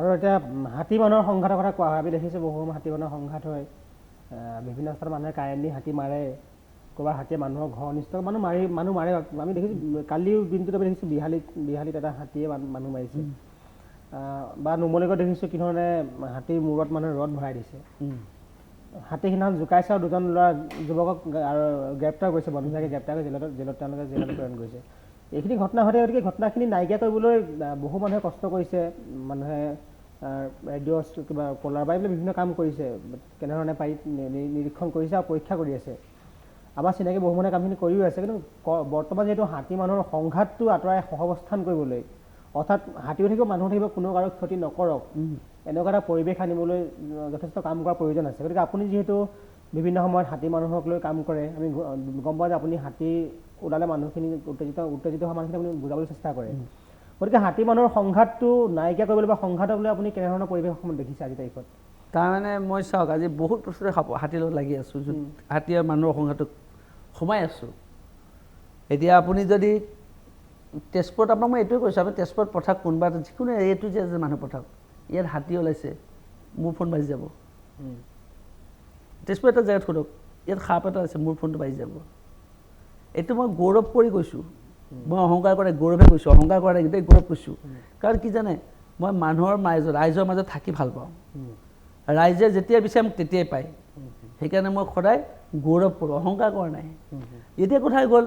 আৰু এতিয়া হাতী মানুহৰ সংঘাতৰ কথা কোৱা হয়। আমি দেখিছোঁ বহু সময় হাতী মানুহৰ সংঘাত হয়, বিভিন্ন স্থানত মানুহে কাৰেণ্ট দি হাতী মাৰে, ক'ৰবাত হাতীয়ে মানুহৰ ঘৰ অনিষ্ট, মানুহ মাৰি মানুহ মাৰে। আমি দেখিছোঁ কালিও দিনটোত আমি দেখিছোঁ বিহালীত এটা হাতীয়ে মানুহ মাৰিছে, বা নুমলীগড় দেখিছোঁ কি ধৰণে হাতীৰ মূৰত মানুহে ৰদ ভৰাই দিছে। হাতী সিদিনাখন জোকাইছে আৰু দুজন ল'ৰা যুৱকক আৰু গ্ৰেপ্তাৰ কৰিছে, বন বিভাগে গ্ৰেপ্তাৰ কৰি জেলত তেওঁলোকে জেলত প্ৰেৰণ কৰিছে। এইখিনি ঘটনা হৈ থাকে। গতিকে ঘটনাখিনি নাইকিয়া কৰিবলৈ বহু মানুহে কষ্ট কৰিছে, মানুহে ৰেডিঅ' কিবা কলাৰ বা এইবিলাক বিভিন্ন কাম কৰিছে, কেনেধৰণে পাৰি নিৰীক্ষণ কৰিছে আৰু পৰীক্ষা কৰি আছে। আমাৰ চিনাকি বহু মানুহে কামখিনি কৰিও আছে। কিন্তু বৰ্তমান যিহেতু হাতী মানুহৰ সংঘাতটো আঁতৰাই সহাৱস্থান কৰিবলৈ, অৰ্থাৎ হাতীও থাকিব মানুহ থাকিব, কোনো কাৰো ক্ষতি নকৰক, এনেকুৱা এটা পৰিৱেশ আনিবলৈ যথেষ্ট কাম কৰাৰ প্ৰয়োজন আছে। গতিকে আপুনি যিহেতু বিভিন্ন সময়ত হাতী মানুহক লৈ কাম কৰে, আমি গম পাওঁ যে আপুনি হাতী ওলালে মানুহখিনি উত্তেজিত হোৱা মানুহখিনি আপুনি বুজাবলৈ চেষ্টা কৰে। গতিকে হাতী মানুহৰ সংঘাতটো নাইকিয়া কৰিবলৈ বা সংঘাতক লৈ আপুনি কেনেধৰণৰ পৰিৱেশ অসমত দেখিছে আজি তাৰিখত? তাৰমানে মই চাওক, আজি বহুত বছৰে হাতীৰ লগত লাগি আছোঁ, হাতী আৰু মানুহৰ সংঘাতত সোমাই আছোঁ। এতিয়া আপুনি যদি তেজপুৰত, আপোনাক মই এইটোৱে কৈছোঁ, আপুনি তেজপুৰত পঠাওক কোনোবা এটা, যিকোনো এইটো যে মানুহ পঠাওক, ইয়াত হাতী ওলাইছে, মোৰ ফোন বাজি যাব। তেজপুৰ এটা জেগাত সোধক, ইয়াত সাপ এটা আছে, মোৰ ফোনটো বাজি যাব। এইটো মই গৌৰৱ কৰি কৈছোঁ, মই অহংকাৰ কৰা গৌৰৱে কৈছোঁ, অহংকাৰ কৰা গোটেই গৌৰৱ কৈছোঁ। কাৰণ কি জানে, মই মানুহৰ মাজত, ৰাইজৰ মাজত থাকি ভাল পাওঁ। ৰাইজে যেতিয়া বিচাৰে মোক তেতিয়াই পায়, সেইকাৰণে মই সদায় গৌৰৱ কৰোঁ, অহংকাৰ কৰা নাই। এতিয়া কথা গ'ল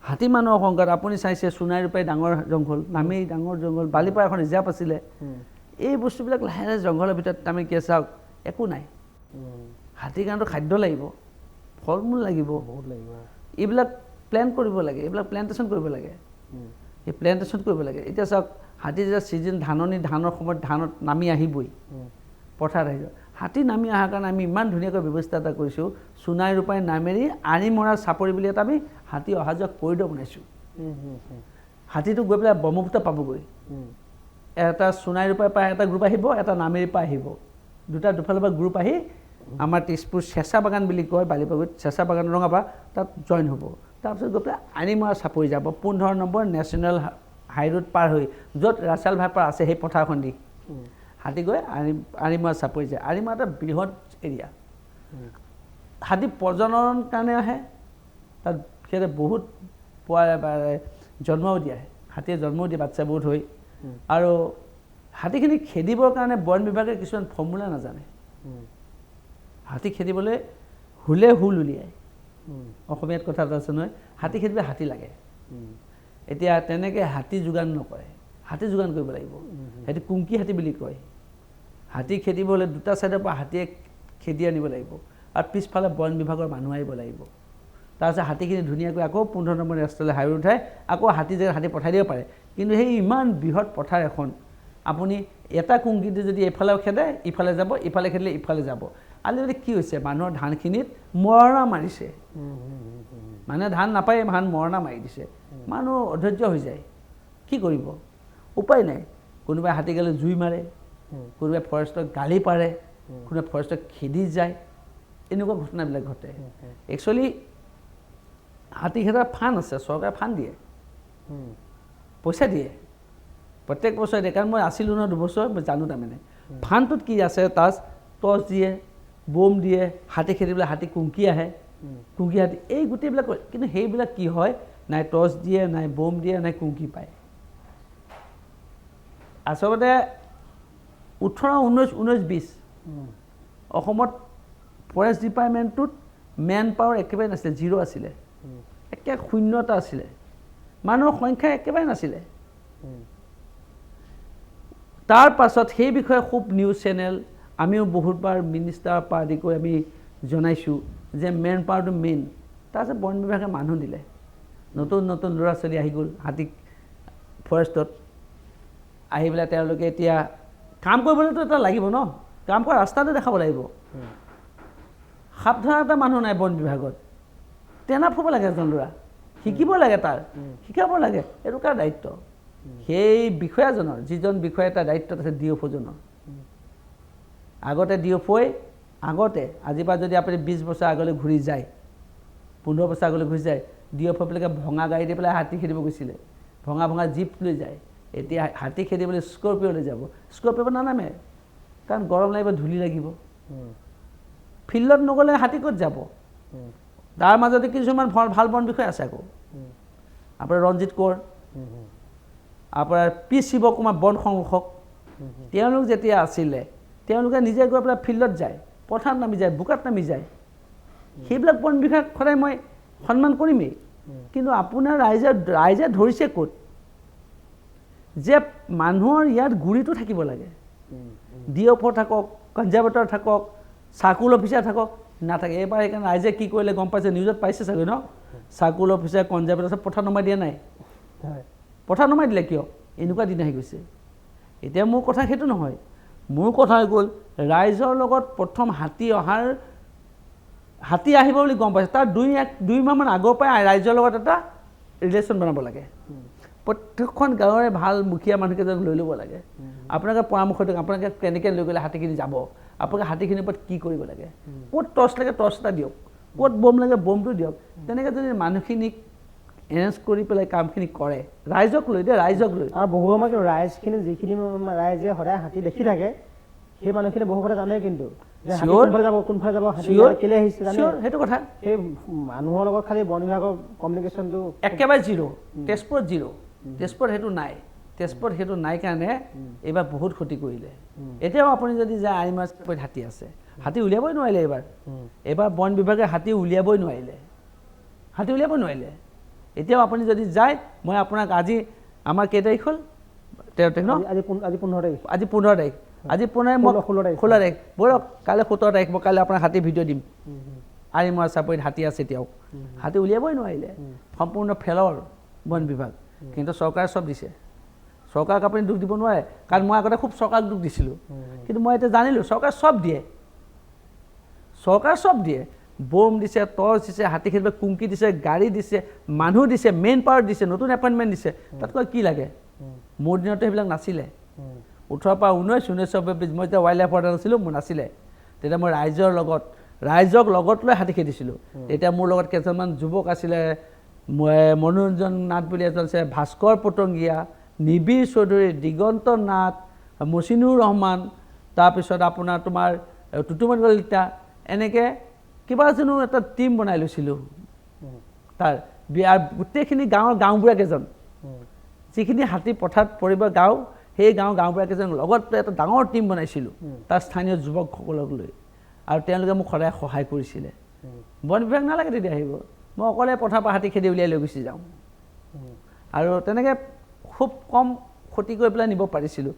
হাতী মানুহৰ সংঘাত। আপুনি চাইছে সোণাই ৰূপাই ডাঙৰ জংঘল, নামেৰি ডাঙৰ জংঘল, বালিপাৰা এখন ৰিজাৰ্ভ আছিলে। এই বস্তুবিলাক লাহে লাহে জংঘলৰ ভিতৰত আমি কি চাওক, একো নাই। হাতীৰ কাৰণেতো খাদ্য লাগিব, ফল মূল লাগিব, বহুত লাগিব। এইবিলাক প্লেন কৰিব লাগে, এইবিলাক প্লেণ্টেশ্যন কৰিব লাগে, এই প্লেণ্টেশ্যন কৰিব লাগে। এতিয়া চাওক, হাতী যেতিয়া ছিজন ধাননি, ধানৰ সময়ত ধানত নামি আহিবই, পথাৰত আহিব। হাতী নামি অহাৰ কাৰণে আমি ইমান ধুনীয়াকৈ ব্যৱস্থা এটা কৰিছোঁ, সোণাই ৰূপাই নামেৰি আৰিমৰা চাপৰি বুলি এটা আমি হাতী অহা যোৱা কৰিডৰ বনাইছোঁ। হাতীটো গৈ পেলাই ব্ৰহ্মপুত্ৰ পাবগৈ। এটা সোণাই ৰূপাইৰ পৰা এটা গ্ৰুপ আহিব, এটা নামেৰিৰ পৰা আহিব, দুটা দুফালৰ পৰা গ্ৰুপ আহি আমাৰ তেজপুৰ চেঁচা বাগান বুলি কয়, বালিপাগুৰিত চেঁচা বাগান ৰঙাপাৰা, তাত জইন হ'ব। তাৰপিছত গৈ পেলাই আৰিমৰা চাপৰি যাব, 15 নম্বৰ নেশ্যনেল হাইৰোড পাৰ হৈ, য'ত ৰাছেল ভাইপাৰ আছে সেই পথাৰখন দি হাতী গৈ আৰিমৰা চাপৰি যায়। আৰিমৰা এটা বৃহৎ এৰিয়া, হাতী প্ৰজনন কাৰণে আহে, তাত সিহঁতে বহুত পোৱা জন্মও দিয়ে, হাতীয়ে জন্মও দিয়ে বাচ্চা বহুত হৈ। আৰু হাতীখিনি খেদিবৰ কাৰণে বন বিভাগে কিছুমান ফৰ্মুলা নাজানে। হাতী খেদিবলৈ হুলে হুল উলিয়ায়, অসমীয়াত কথা এটা আছে নহয়, হাতী খেদিবলৈ হাতী লাগে। এতিয়া তেনেকৈ হাতী যোগান নকৰে, হাতী যোগান কৰিব লাগিব। সেইটো কুংকি হাতী বুলি কয়। হাতী খেদিব হ'লে দুটা ছাইডৰ পৰা হাতীয়ে খেদি আনিব লাগিব, আৰু পিছফালে বন বিভাগৰ মানুহ আহিব লাগিব। তাৰপিছত হাতীখিনি ধুনীয়াকৈ আকৌ 15 নম্বৰ ৰাস্তালৈ হাইৱে উঠাই আকৌ হাতী জেগাত হাতী পঠাই দিব পাৰে। কিন্তু সেই ইমান বৃহৎ পথাৰ এখন, আপুনি এটা কুংকিটো যদি এইফালেও খেদে ইফালে যাব, ইফালে খেদিলে ইফালে যাব। আজিকালি কি হৈছে, মানুহৰ ধানখিনিত মৰণা মাৰিছে, মানুহে ধান নাপায়, ধান মৰণা মাৰি দিছে, মানুহ অধৈৰ্য হৈ যায়, কি কৰিব, উপায় নাই। কোনোবাই হাতী গ'লে জুই মাৰে, কোনোবাই ফৰেষ্টক গালি পাৰে, কোনোবাই ফৰেষ্টক খেদি যায়, এনেকুৱা ঘটনাবিলাক ঘটে। একচুৱেলি হাতী খেদাৰ ফাণ্ড আছে, চৰকাৰে ফাণ্ড দিয়ে, পইচা দিয়ে প্ৰত্যেক বছৰে দিয়ে। কাৰণ মই আছিলোঁ নহয় 2 বছৰ, মই জানো। তাৰমানে ফাণ্ডটোত কি আছে, তাত টৰ্চ দিয়ে, বোম দিয়ে, হাতী খেদিবলৈ হাতী কুংকি আহে, কুংকি হাতী, এই গোটেইবিলাক। কিন্তু সেইবিলাক কি হয়, নাই টৰ্চ দিয়ে, নাই বোম দিয়ে, নাই কুংকি পায়। আচলতে 18 19 19 20 অসমত ফৰেষ্ট ডিপাৰ্টমেণ্টটোত মেন পাৱাৰ একেবাৰে নাছিলে, জিৰ' আছিলে, একে শূন্যতা আছিলে, মানুহৰ সংখ্যা একেবাৰে নাছিলে। তাৰ পাছত সেই বিষয়ে খুব নিউজ চেনেল, আমিও বহুতবাৰ মিনিষ্টাৰৰ পৰা আদি কৰি আমি জনাইছোঁ যে মেন পাৱাৰটো মেইন। তাৰপিছত বন বিভাগে মানুহ দিলে, নতুন নতুন ল'ৰা ছোৱালী আহি গ'ল হাতী ফৰেষ্টত আহি পেলাই। তেওঁলোকে এতিয়া কাম কৰিবলৈতো এটা লাগিব ন, কাম কৰা ৰাস্তাটো দেখাব লাগিব। সাপ ধৰা এটা মানুহ নাই বন বিভাগত, ট্ৰেইন আপ হ'ব লাগে, এজন ল'ৰা শিকিব লাগে, তাৰ শিকাব লাগে। এইটো কাৰ দায়িত্ব? সেই বিষয়াজনৰ, যিজন বিষয়া এটা দায়িত্বত আছে, ডি এফ অ'জনৰ। আগতে ডি এফ অ'ই, আগতে আজিৰ পৰা যদি আপুনি 20 বছৰ আগলৈ ঘূৰি যায়, 15 বছৰ আগলৈ ঘূৰি যায়, ডি এফ অ'বিলাকে ভঙা গাড়ী দি পেলাই হাতী খেদিব গৈছিলে, ভঙা ভঙা জীপ লৈ যায়। এতিয়া হাতী খেদিবলৈ স্কৰপিঅ'লৈ যাব, স্কৰপিঅ' নানামে, কাৰণ গৰম লাগিব, ধূলি লাগিব। ফিল্ডত নগ'লে হাতী ক'ত যাব? তাৰ মাজতে কিছুমান ভাল বন বিষয়া আছে আকৌ, আপোনাৰ ৰঞ্জিত কোঁৱৰ, আপোনাৰ পি শিৱকুমাৰ বন সংৰক্ষক, তেওঁলোক যেতিয়া আছিলে তেওঁলোকে নিজে গৈ পেলাই ফিল্ডত যায়, পথাৰত নামি যায়, বোকাত নামি যায়। সেইবিলাক বন বিষয়াক সদায় মই সন্মান কৰিমেই। কিন্তু আপোনাৰ ৰাইজে ধৰিছে ক'ত যে মানুহৰ ইয়াত গুৰিটো থাকিব লাগে। ডি এফ অ' থাকক, কনজাৰ্ভেটৰ থাকক, চাৰ্কুল অফিচাৰ থাকক, নাথাকে। এইবাৰ সেইকাৰণে ৰাইজে কি কৰিলে গম পাইছে, নিউজত পাইছে চাগৈ ন? চাৰ্কুল অফিচাৰ, কনজাৰ্ভেটৰ চব পথাৰত নমাই দিয়া নাই? পথাৰত নমাই দিলে কিয়? এনেকুৱা দিন আহি গৈছে। এতিয়া মোৰ কথা সেইটো নহয়, মোৰ কথা হৈ গ'ল ৰাইজৰ লগত প্ৰথম হাতী আহিব বুলি গম পাইছে, তাৰ 2 মাহমান আগৰ পৰাই ৰাইজৰ লগত এটা ৰিলেশ্যন বনাব লাগে। প্ৰত্যেকখন গাঁৱৰে ভাল মুখীয়া মানুহকেইজনক লৈ ল'ব লাগে। আপোনালোকে পৰামৰ্শ দিয়ক, আপোনালোকে কেনেকৈ লৈ গ'লে হাতীখিনি যাব, আপোনালোকে হাতীখিনিৰ ওপৰত কি কৰিব লাগে, ক'ত টৰ্চ লাগে টৰ্চ এটা দিয়ক, ক'ত বম লাগে বমটো দিয়ক। তেনেকৈ যদি মানুহখিনিক এৰেঞ্জ কৰি পেলাই কামখিনি কৰে, ৰাইজক লৈ দেই, ৰাইজক লৈ। আৰু বহু সময়ত ৰাইজখিনি, যিখিনি ৰাইজে সদায় হাতী দেখি থাকে, সেই মানুহখিনি বহু কথা জানে কিন্তু যে হাতী কোনফালে যাব, কোনফালে যাব, হাতী কেলে আহিছে জানে। সেইটো কথা। সেই মানুহৰ লগত খালি বন বিভাগৰ কমিউনিকেশ্যনটো একেবাৰে জিৰ'। তেজপুৰত জিৰ', তেজপুৰত সেইটো নাই। তেজপুৰত সেইটো নাই কাৰণে এইবাৰ বহুত ক্ষতি কৰিলে। এতিয়াও আপুনি যদি যায়, আৰিমৰা চাপৰিত হাতী আছে, হাতী উলিয়াবই নোৱাৰিলে এইবাৰ। এইবাৰ বন বিভাগে হাতী উলিয়াবই নোৱাৰিলে, হাতী উলিয়াব নোৱাৰিলে। এতিয়াও আপুনি যদি যায়, মই আপোনাক আজি আমাৰ কেই তাৰিখ হ'ল? 13 তাৰিখ ন? আজি 15 তাৰিখ। আজি 15 তাৰিখ। আজি 15, মই 16 তাৰিখ। 16 তাৰিখ। ব'লক, কাইলৈ 17 তাৰিখ, মই কাইলৈ আপোনাক হাতী ভিডিঅ' দিম। আৰিমৰা চাপৰিত হাতী আছে এতিয়াও, হাতী উলিয়াবই নোৱাৰিলে। সম্পূৰ্ণ ফেলৰ বন বিভাগ। কিন্তু চৰকাৰে চব দিছে, চৰকাৰক আপুনি দোষ দিব নোৱাৰে। কাৰণ মই আগতে খুব চৰকাৰক দোষ দিছিলোঁ, কিন্তু মই এতিয়া জানিলোঁ চৰকাৰে চব দিয়ে, চৰকাৰে চব দিয়ে। বম দিছে, টৰ্চ দিছে, হাতী খেদিব কুংকি দিছে, গাড়ী দিছে, মানুহ দিছে, মেন পাৱাৰ দিছে, নতুন এপইণ্টমেণ্ট দিছে। তাতকৈ কি লাগে? মোৰ দিনতো সেইবিলাক নাছিলে। 18ৰ পৰা 19, 19ৰ পৰা 20, মই যেতিয়া ৱাইল্ড লাইফ ৱাৰ্ডেন আছিলোঁ, মোৰ নাছিলে। তেতিয়া মই ৰাইজৰ লগত, ৰাইজক লগত লৈ হাতী খেদিছিলোঁ। তেতিয়া মোৰ লগত কেইজনমান যুৱক আছিলে, মই মনোৰঞ্জন নাথ বুলি এজন আছিলে, ভাস্কৰ পতংগীয়া, নিবিড় চৌধুৰী, দিগন্ত নাথ, মচিনুৰ ৰহমান, তাৰপিছত আপোনাৰ তোমাৰ টুটুমণি কলিতা, এনেকৈ কেইবাজনো এটা টীম বনাই লৈছিলোঁ। তাৰ বিয়াৰ গোটেইখিনি গাঁৱৰ গাঁওবুঢ়া কেইজন, যিখিনি হাতী পথাৰত পৰিব গাঁও, সেই গাঁও গাঁওবুঢ়া কেইজন লগত লৈ এটা ডাঙৰ টীম বনাইছিলোঁ, তাৰ স্থানীয় যুৱকসকলক লৈ। আৰু তেওঁলোকে মোক সদায় সহায় কৰিছিলে। বন বিভাগ নালাগে তেতিয়া আহিব, মই অকলে পথাৰৰ পৰা হাতী খেদি উলিয়াই লৈ গুচি যাওঁ। আৰু তেনেকৈ খুব কম ক্ষতি কৰি পেলাই নিব পাৰিছিলোঁ।